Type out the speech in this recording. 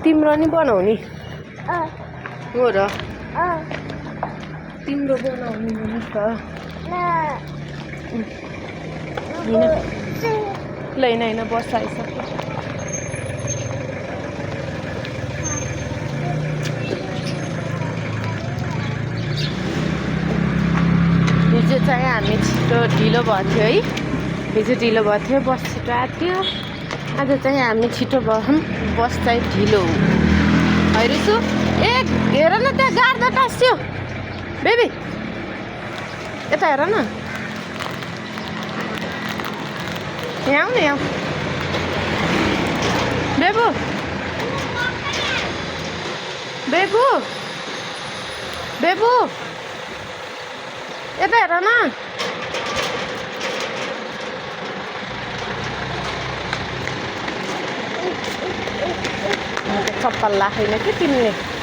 तिम्रो नि बनाउने हो र तिम्रो बनाउने नि त ल हैन बस आइसक्यो हिजो चाहिँ हामी छिटो ढिलो भएको थियो है हिजो ढिलो भएको थियो बस छिटो आएको थियो आज चाहिँ हामी छिटो भयौँ बस चाहिँ ढिलो हैरिसु ए हेर न त्यहाँ गाड्दा टाँस्यो बेबी यता हेर न यहाँ आऊ न यहाँ बेबु बेबु बेबु यता हेर न चप्पल लाखैन कि तिमीले